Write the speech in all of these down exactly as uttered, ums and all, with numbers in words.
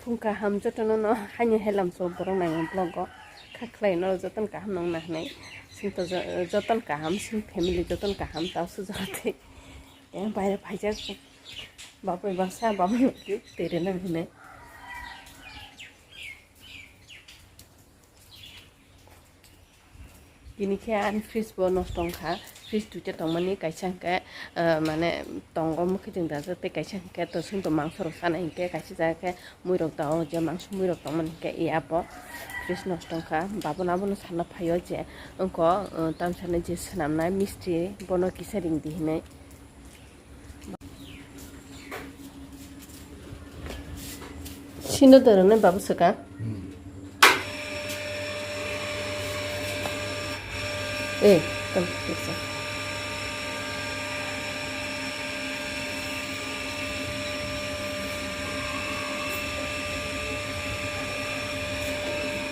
Phung kaham jotono no haino helam so borok naimung vlog o kha khlai no jotono kaham nang na hinwi sing to jo-, jotono kaham sing family jotono kaham tao sujak tei yang baire phaijak bapui baksa bapui baksa tere nang hinwi. Tini khe ani fridge bo nosto wngkha, fridge duita tongmani, kaisa hwnkhe, ah, mane tongo mwkhwtwng dajak tei kaisa hwnkhe to chwngno mangso rok sana hinkhe kaisa jaga khe muirok dao, je mangso muirok tongmani hinkhe e abo fridge nosto wngkha. Babano abono sana phaio je wngkho, ah, tamsani je swnamnai misti bono kisa ringdi hinwi. Sino doro ne babu saka. Hmm. Eh, tam, bisa.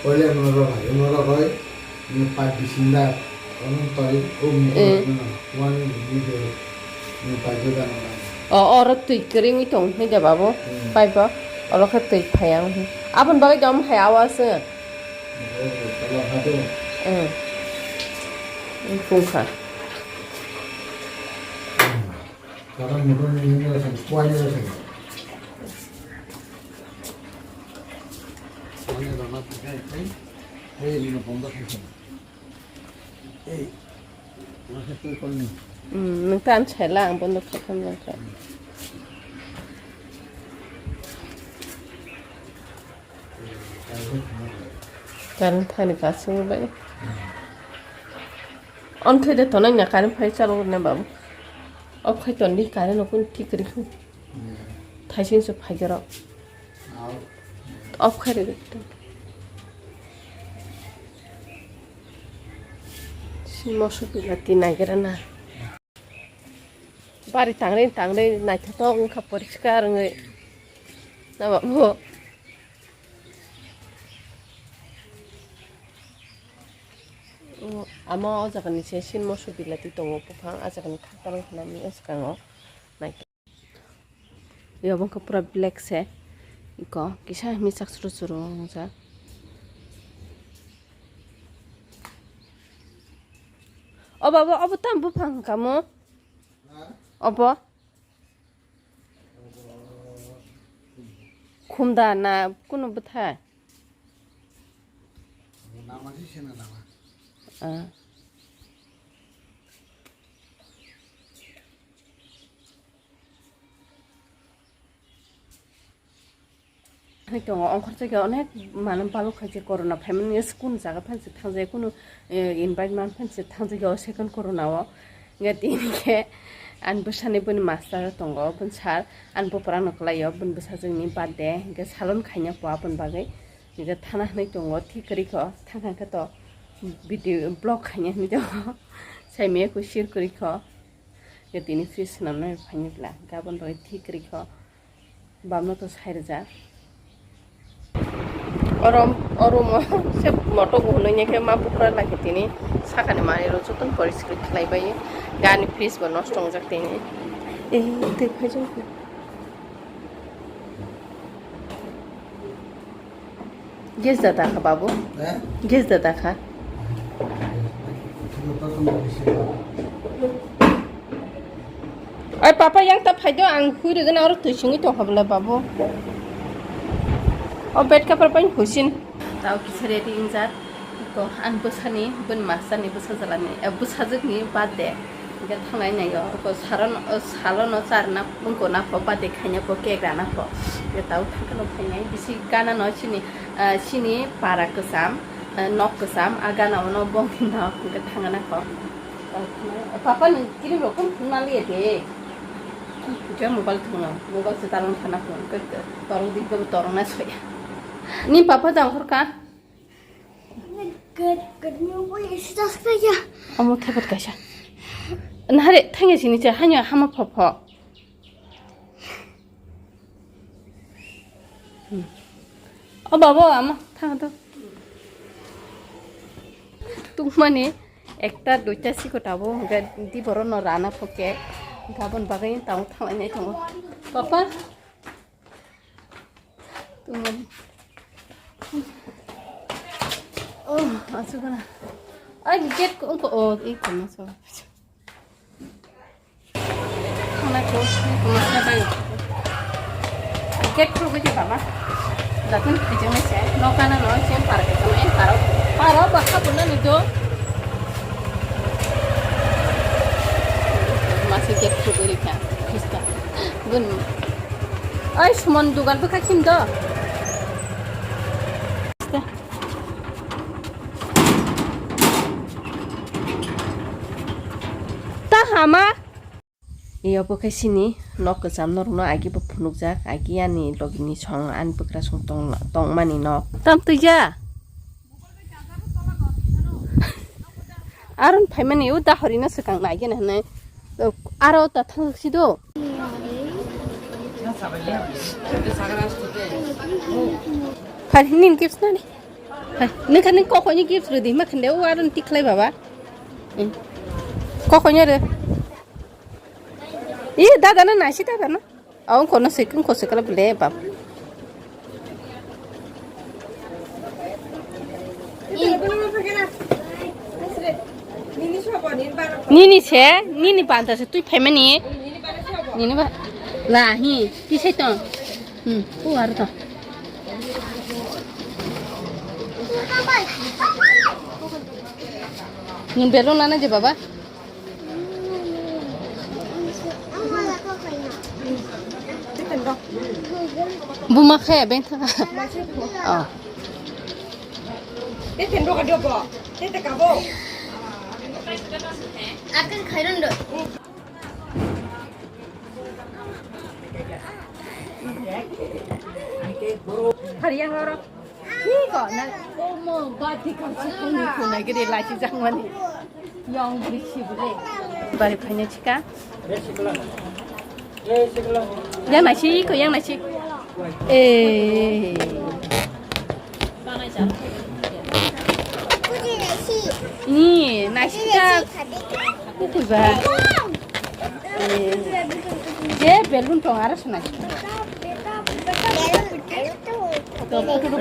Oile norok hai, norok hai. Ni pipe bisinda, ono toi, o mukha Eh. no, wani ni de, ni pipe da na. O, oro twi kwrwi wngwi tong, hwnwi da babu? Hmm. Pipe o, oro khe twi phaiya wngwi. Aboni bagwi dom hai awa se. Ni de, tala ha do. Eh. Wngkha. Tala ni do ni ni ni kuwa ni ni. Kuwa ni do na, eh, eh, ni no bondo khai. Hmm, nwng ta ang saila ang bondo khaikha nwng kha. Current thani kasing bai. On khai de tonai na current phai chalo na babu. Off khai ton di current no kun thik ri khu. Thaising se phai jaro. Off khai re. Si moso pila ti naigira na. Bari tangri tangri naithothok wngkha poriskar wngwi. Na babu. Ama o jaga ni se sin moso bilati tongo buphang, a jaga ni khatar wngkha nani swkango. Naithothok. Yo, bo wngkha pura black se. Iko, kisa misak suru suru wngjak. O baba, obo tam buphang wngkha mo? Obo? Khumda na kunu bwthai? Ah. Hai tongo, ongkhor jaga onek manwi balok khai se corona phaimani, kunu jaga phan se thangjaya, kunu, eh, invite man phan se thangjaya o second corona o. Hingke tini khe ani bwsani bini master tongo, bini sir ani bupra no kwlai o, bini bwsajwk ni birthday, hingke salon khaina po aboni bagwi. Hingke thana hinwi tongo, thik kwrwi kho, thang thang khe to video vlog khaina hinwi tongo, saimaya khe share kwrwi kho. Hingke tini fridge swnamnai phaini bwla, hingke aboni bagwi thik kwrwi kho. Bamno to sai rwjak. Oro, o room o se moto bo hwnwi khe ma bukra lai khe tini sakani manwi rok jotono poriskar khlai bai. Gani fridge bo nosto wngjak tini. Eh, twi phaijak. Gas da dakha babu? Eh? Gas da dakha? Oi papa, yang ta phaido, ang hui rwgwna oro twi sungwi tongkha bwle babu. O bed cover bai huisin. Tao kisa ready wngjak. Ko ang bwsani, bini masterni bwsa jalani, eh, bwsajwkni birthday. Hingke thanglai nai o, ko saron, o salono charna, wngkona pho, birthday khaina pho, cake rana pho. Hingke tao thangkhe no phainai, bisi gana no chini, ah, chini para kwcham, ah, nok kwcham, a gana ono bongni nok, hingke thangna pho. Papa nwng cream rok phun phun maliya de. Hingke mobile thwngno, mobile se tarong thana phun, hingke torong di, hingke torong na soya. Ni papa jang horka? Omo thaipat kaisa. Nahare thangya sini cha hanya hama phopho. Hmm. O babo ama thang to. Tukmani ekta duita siko tabo hingke di boro no rana pho cake. Gabon bagai tang thanglai nai tongo. Papa. Tumani. Oh, asukana. Ai, gate ko, ko, oh, iko na so. Khana ko, ko ma sa bai. Gate ko gidi baba. Datun kijang na se, no kana no se par ke sama en paro. Paro ba kha puna ni do. Masi gate ko gidi ka. Krista. Bun. Ai, suman dugal bwkha khim do. Ta hama. Iyo bwkha sini nok kwcham norokno agi bo phunukjak, agi ani logini song ani bwkrasong tong-, tongmani nok. Tam tuija? Aron phaimani o dahorino swkang naigena hinwi aro ta thangsi do. Phai nini gift nani. Phai nini khani kokoni gift rwdi ma khande o aron tikhlai baba. Kokoni re. Ih, dada na nasi dada na. Aw, kono se, ko se kala bele bab. Nini se, nini banta se tui phaimani. Nini ba, la hi, ti se to. Hmm, ko ar to. Ni belo nana je baba. Buma khe beng thaka. Oh. Akan khairon do. Hari yang lorok. Iko na komo bati kansukuni khuna giri lachi jangmani. Yang beri si bule. Bari phanya chika. Yang nasi ko yang nasi. Eh. Ni nasi ka kukui ba. Eh. Je belun tong ara sunai.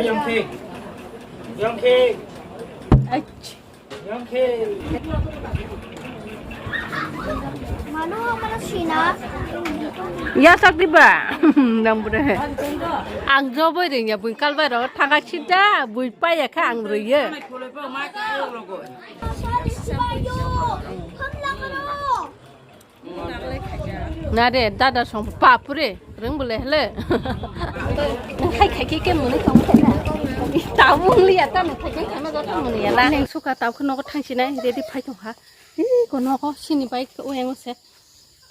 Yang ke. Yang ke. Ach. Yang ke. Mano, mano sina. Ya sak di ba. Nang bure. Ang jo boi ring ya bui kal bai ro thanga sida bui pa ya kha ang roi ye. Na de, dada song papure, reng bole hele. Hai khai ke ke muni tong khai na. Tabung liya ta no khai ke kana jata muni ya la. Neng suka tab khno ko thang sinai, ready phai tong ha. Ih, ko no ko sini bai ko yang se.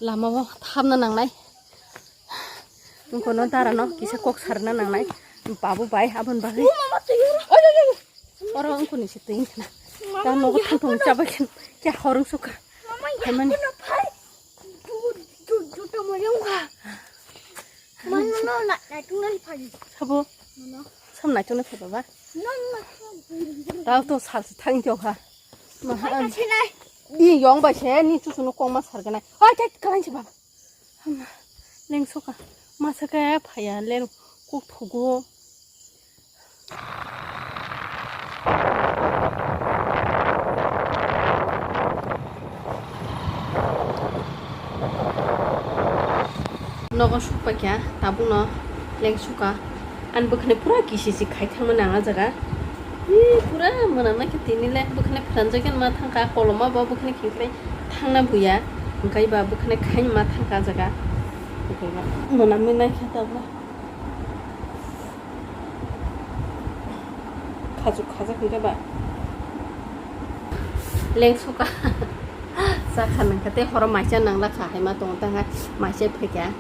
Lama bo thamna nangnai. Ko no dara no kisa kok sarna nangnai. Babu bai abon bai. Oi, oi, oi. Oro wngkuni se twi wngkha na. Ta nogo thang thang chabai khe kya horong sukha. Mama, ya. Phaimani. Kono phai. Ju-, ju-, juta mo yong kha. Mama, no, na, na, tunga li phai. Sabo? Mama. Sam na chuna phai baba. No, no. Tao to sal se thang jo kha. Maha. Phai ka se nai. Di yong ba se ni chu chu no kong ma sar ga nai. Oi, kai kalang se baba. Hama, lengsoka, masa kaya phaya, lero kok thugo. Nogo sukpakya, tabukno lengsoka. Ani bwkhani pura kisi si khai thangmani ang ah jaga. Ih, pura mwnama khe tini le bwkhani phranjakya ma thangkha, koloma bo bwkhani khe thangna buya, hwnkhe ba bwkhani khai ma thangkha ah jaga. Mwnamwi naikha tabuk. Khajuk khajak hwnkhe ba. Lengsoka. Chakha nangkha tei horo maisa nanglakha hai ma tongo tangha maisa phaikha.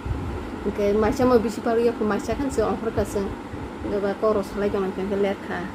Hwnkhe maisa mo bisi parwi yakho maisa khan se ongkhorkha chwng. Hwnkhe ba koro salai tongmani hwnkhe lekha.